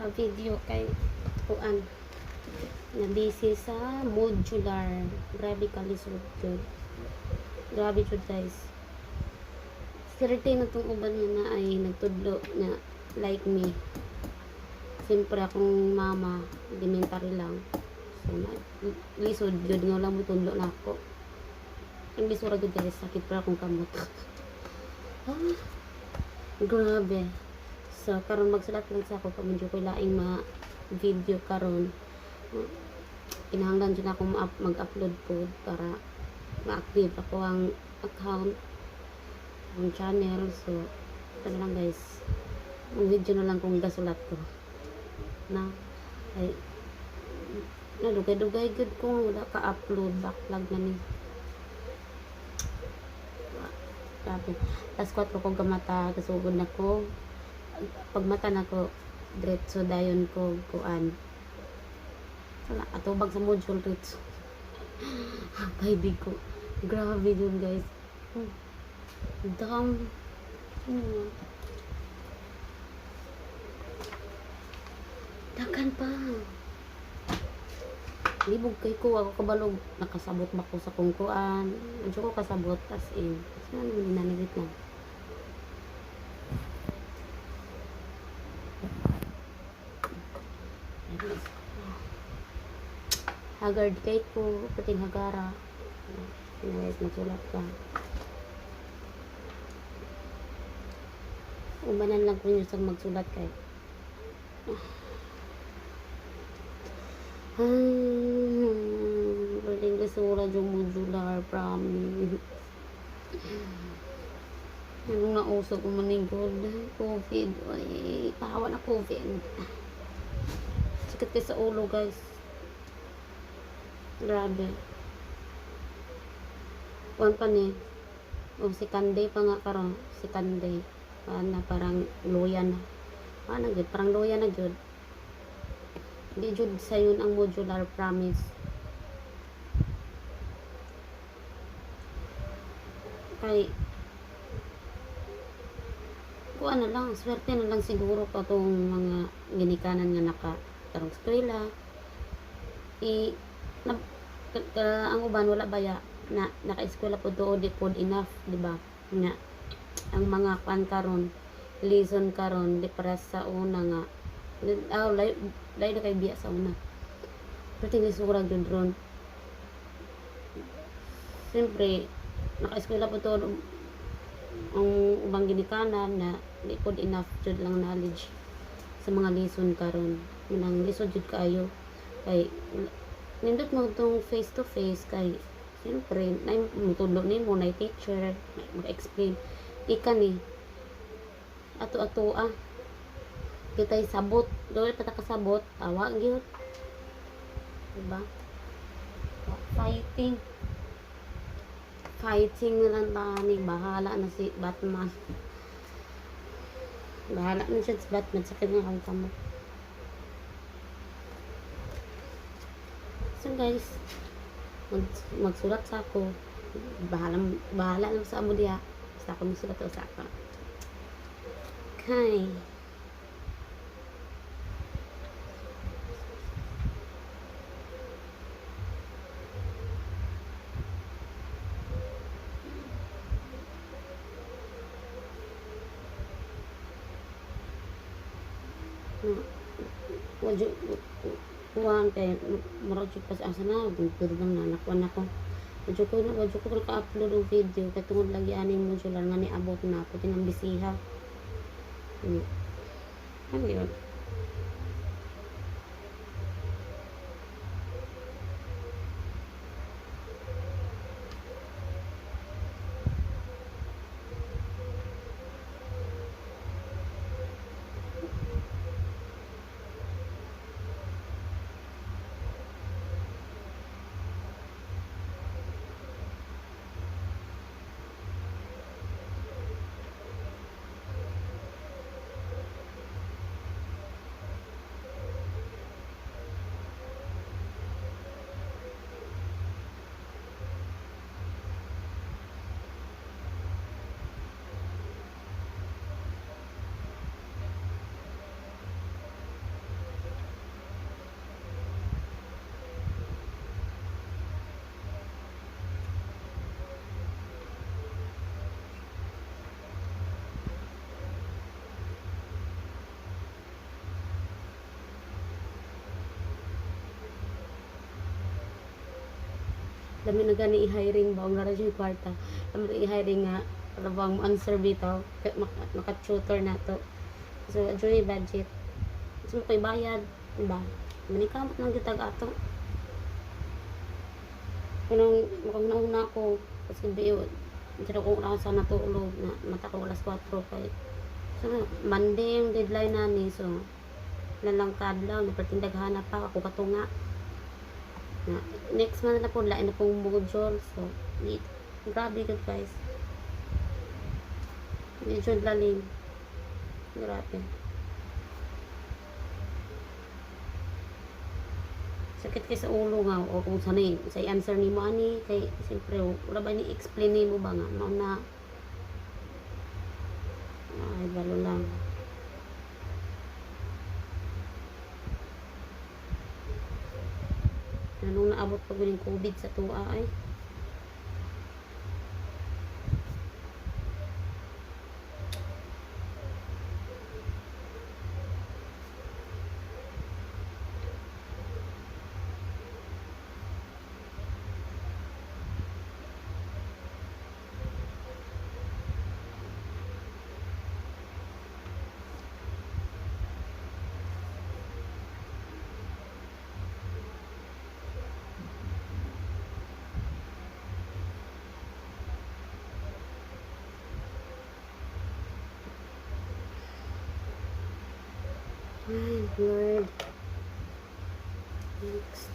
Ka-video kay kuan na busy sa modular. Grabe ka lisod jud. Grabe jud, guys. Swerte na tong uban nga na ay nagtudlo na like me. Siyempre akong mama, elementary lang. So, na, lisod jud nga wala mo tudlo na ako. Ang lisura jud, guys, sakit pa akong kamot. Ah, grabe. So, karon magsulat lang sa ako pag medyo ko laing ma video karon. Kinahanglan jud ako mag-upload po para ma-active ako ang account, ang channel. So, ito na lang, guys. Ang video na lang kung gasulat ko. Na, ay, nadugay-dugay gud kung wala ka-upload, backlog na ni. Grabe. Alas 4 ko gamata, kasugod na ko. Pagmata na ko, diretso dayon ko kuan. Wala, atubag sa module diretso. Pwede ko. Grabe dun, guys. Oh, dam. Ano? Dagan pa. Libog kay ko, ako kabalog. Nakasabot ba ko sa kungkuan? Medyo ko kasabot, as in. Kasi ano, nanigit lang. Haggard kay ko, pating hagara. Guys, magsulat ka. Ubanan lang ko niyo sa magsulat kay. Ah, pwedeng lisura yung modular, promise. Anong nauso ko manigod? COVID. Ay, pahawa na COVID. Sakit kay sa ulo, guys. Grabe. Kuan pa ni. O, second day pa nga karon. Second day. Ana, parang luya na. Ano gyud? Parang luya na gyud. Di jud sayon ang modular, promise. Kay kuan na lang, swerte na lang siguro katong mga ginikanan nga naka tarong eskwela. I na, ang uban wala baya na naka-eskwela po doon, di pod enough, di ba? Nga ang mga kuan karon, lesson karon di para sa una nga ah, layo, layo na kay biya sa una. Pero tingisura gyud ron. Siyempre, naka-eskwela po to ang ubang ginikanan na di pod enough jud lang knowledge sa mga lesson karon. Munang lisod jud kaayo kay nindot mo tong face to face kay siyempre nay mutudlo nimo, nay teacher maka-explain. Ika ni ato ato ah kitay sabot doon pa ta kasabot awa gyud, diba? Fighting, fighting na lang tani, bahala na si Batman, bahala na siya si Batman. Sakit nga akong kamot. So guys, magsulat sa ako, bahala, bahala na sa amo diha, basta ako misulat sa ako kay na wadyo kuan kay murag jud pas asa na pero lang na nakuan ako, wadyo ko naka-upload og video kay tungod lagi aning modular nga niabot na ako tinang bisiha. Ano yun? Dami na gani i-hiring ba, ang nara siya kwarta. Dami na i-hiring nga, para bang answer bitaw, maka-tutor na to. So, joy budget. So, ko'y bayad, diba? Manikamot lang gitag ato. Kung makahuna-huna ako, kasi di ko una sa natulog, na mata ko alas 4 kay. So, Monday yung deadline na ni, so, lalang kadlaw, napertindaghana pa, ako katunga. Na, next month na po, lain na pong module, so, di, grabe good guys. Medyo lalim. Grabe. Sakit kay sa ulo nga o kung sanay sa i-answer nimo ani kay siyempre wala ba ni explain nimo ba nga mao na ay balo lang. Anong naabot pa guning COVID sa tuwa ay. Ay, Lord. Next.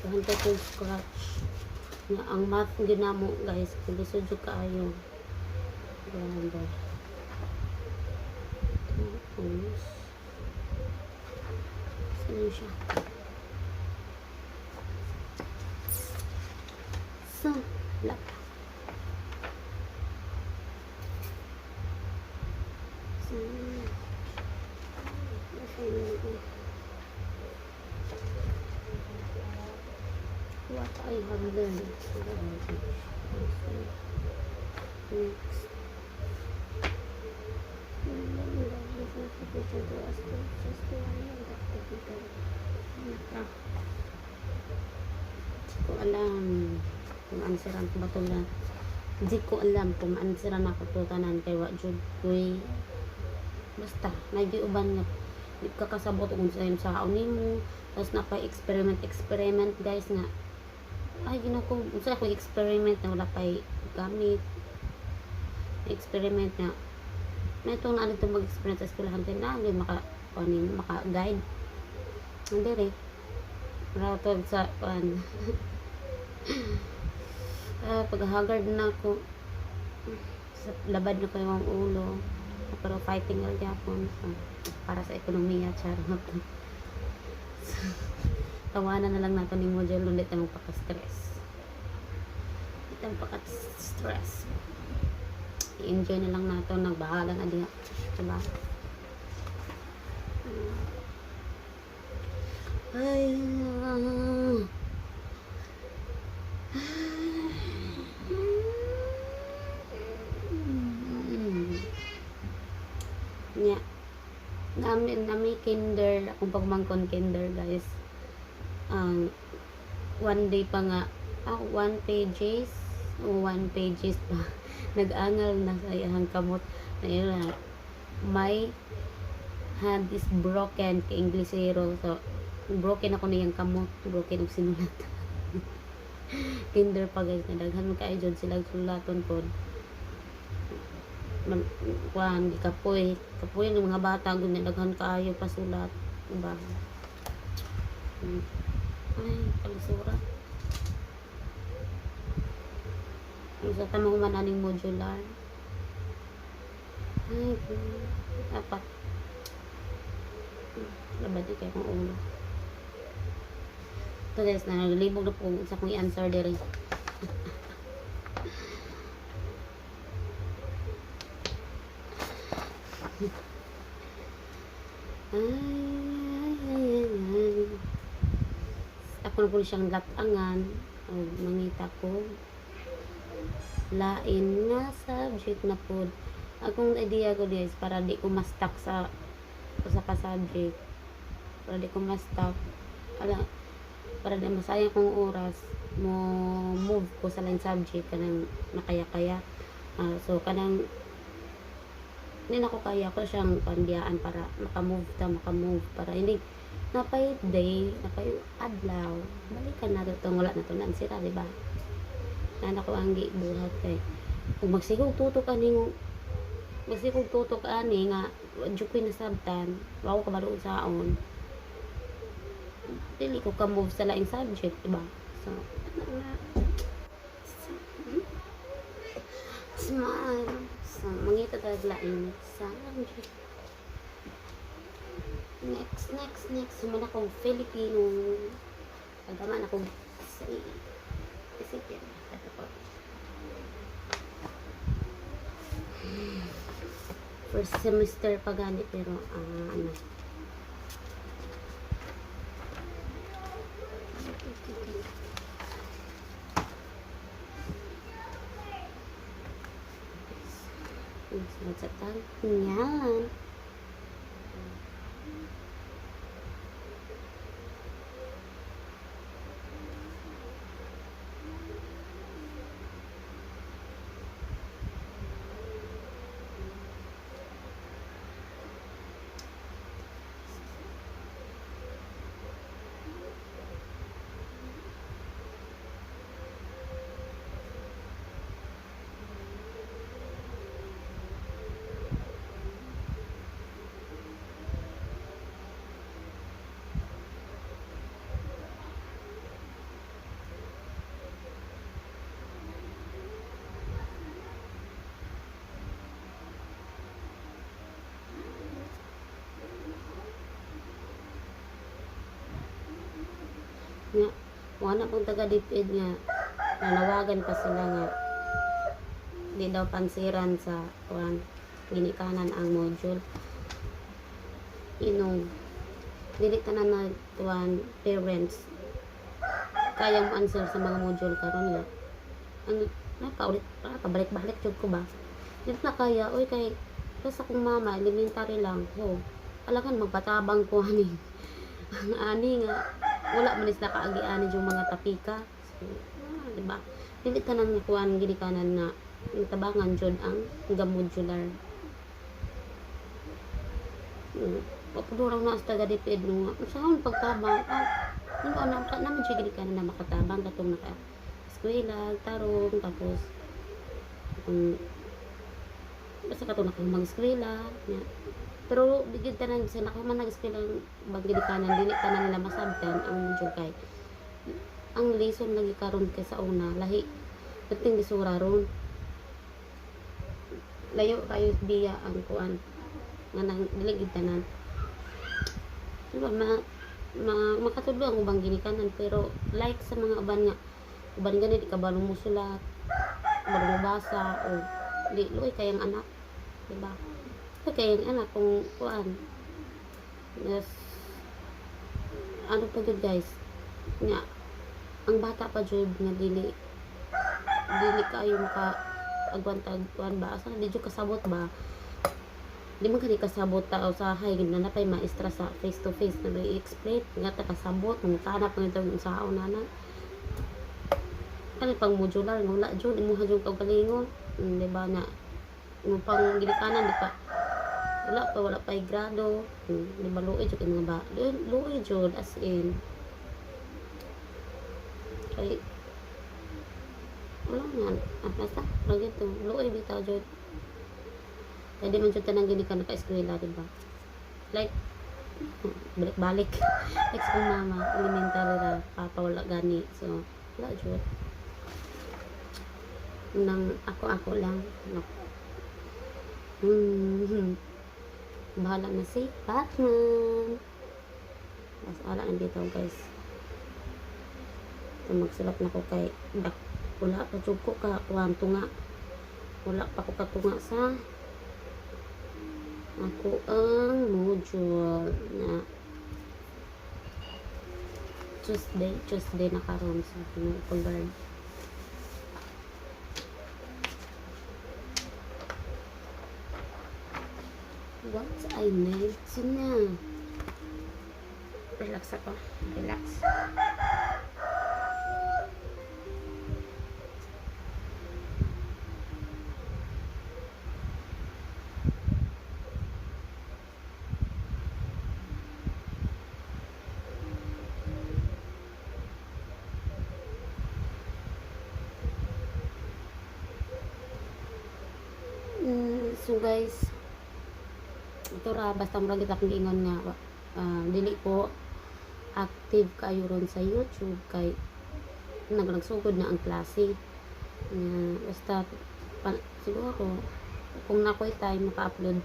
Kuhan to scratch. Nga ang math ginamo guys, kung jud kaayo. Grabe. Tapos, saan siya? So, wala pa. So, what I have learned. Next. Hindi ko alam kung answeran ko ba ito na. Hindi ko alam kung answeran ako ito tanan kay wa jud ko'y basta nagiuban nga di ka kasabot kung sa iyong saon nimo, tapos na experiment experiment guys nga ay ginako unsa ako experiment na wala pa'y gamit experiment nga na itong na dito mag-experiment sa eskwelahan kay na maka kuan maka guide hindi re ratod sa kuan pag-haggard na ako sa labad na ko yung ulo pero fighting lang gyapon so, para sa ekonomiya charot. So, tawanan na lang nato ni module ulit tayo magpaka-stress, hindi tayo magpaka-stress, i-enjoy na lang nato, nagbahala na diha, diba? Ay, ah. Nya, namin nami kinder, akong pagmangkon kinder guys. Ang one day pa nga, one pages, o one pages pa, nag-angal na sa iyang kamot. Ayun na, my hand is broken, kay Inglesero. So, broken ako niyang kamot, broken og sinulat. Kinder pa guys, na daghan man kaayo jud sila sulaton pod. Man, kuan gikapoy, kapoy ng mga bata gud daghan kaayo pasulat, diba? Ay, kalisura. Unsa ta mahuman aning modular? Ay, dapat. Labad kay akong ulo. Ito guys, naglibog na po sa akong i-answer diri. Ay, ay, ay, ay. Ako na po siyang latangan o mangita ko lain nga subject na po. Akong idea ko guys, para di ko ma-stuck sa usa ka subject, para di ko ma-stuck, ala Para di masayang kong oras, mo move ko sa lain subject kanang makaya-kaya. So kanang hindi na ko kaya ko siyang pandiyaan para makamove ta, makamove para hindi napay day, napay adlaw, balikan na to, wala na to nan sila, di ba? Nana ko ang gibuhat kay kung magsigog tutok ani, magsigog tutok ani nga jud ko'y nasabtan, wa ko kabalo saon, dili ko ka move sa laing subject, di ba? So ano na, smile. So mangita tag laing subject. Next, next, next. Human akong Filipino. Pagdaman akong sa isipin. Ito po. First semester pa gani pero ano. Sunod sa tang. Yan. Nga, wala pong taga DepEd nga nanawagan pa sila nga di daw pansiran sa kuan ginikanan ang module. Dili tanan na tuan parents kaya mo answer sa mga module karon nga. Ang napaulit pa pabalik-balik jud ko ba. Dili na kaya oy, kay basta kung mama elementary lang ho. Alakan magpatabang ko ani. Ang ani nga wala man is nakaagi ani yung mga tapika. So, di ba? Dili tanan nga kuan ginikanan na tabangan jud ang modular. Wapudurang na sa taga DepEd no nga. Unsaon pagtabang? Ano na naman siya ginikanan na makatabang katong naka eskwela, tarong, tapos kung basta katong naka mag-eskwela, nya. Pero bigid tanan sa nakahuman nag-eskwela bang ginikanan dili tanan nila masabtan ang module kay ang lesson lagi karon kay sa una lahi perting lisura ron. Layo kayo biya ang kuan nga nang dili gid tanan. Diba, ma makatudlo ang ubang ginikanan pero like sa mga uban nga uban gani di kabalo mo sulat, kabalo mo basa o di luoy kayang anak, diba? Luoy kayang anak kung kuan. Yes. Ano pa jud guys nga ang bata pa jud nga dili dili kaayo maka agwantag kuan ba, asa na di jud kasabot ba, di man kani kasabot ta usahay gid na napay maestra sa face to face na may explain nga ta kasabot mangutana pa nito unsaon nana kani pang modular nga wala jud imuha jud kaugalingon. Di ba na mo pang ginikanan di pa wala pa grado. Di ba luoy jud kay mga ba luoy jud as in kay wala nga basta lagi to luoy bitaw jud kay di man jud tanang ginikan naka-eskwela, di ba? Like balik-balik like sa akong mama elementary ra, papa wala gani, so wala jud nang ako-ako lang no. Bahala na si Batman. Mas wala na dito guys. Ito, magsulat na ko kay bak, wala pa jud ko ka kuan tunga. Wala pa ko katunga sa ako ang module na Tuesday, Tuesday na karon sa so, ko. What I need to know. Relax ako. Relax. So guys, ito ra, basta murag kita akong giingon nga dili ko active kayo ron sa YouTube kay nagnagsugod na ang klase. Nga, basta siguro kung nakoy time maka-upload,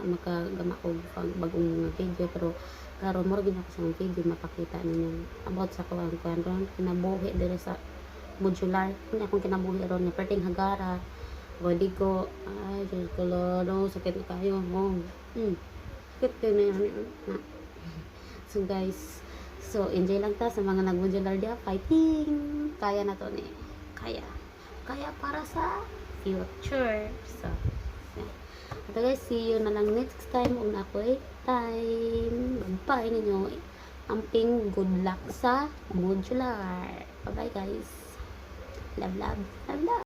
makagama ko pag bagong mga video, pero karon mura gid ako sa video mapakita ninyo about sa kuan kuan ron, kinabuhi diri sa modular. Kung akong kinabuhi ron nga perting hagara, body ko, ay Diyos ko Lord, oh, sakit na kayo oh. Sakit kayo na yan na. So guys, so enjoy lang ta sa mga nag-modular diya. Fighting, kaya na to ni, kaya kaya para sa future. So yeah. Ito guys, see you na lang next time kung ako'y time. Bye ninyo. Amping, good luck sa modular. Bye bye guys. Love, love, love, love.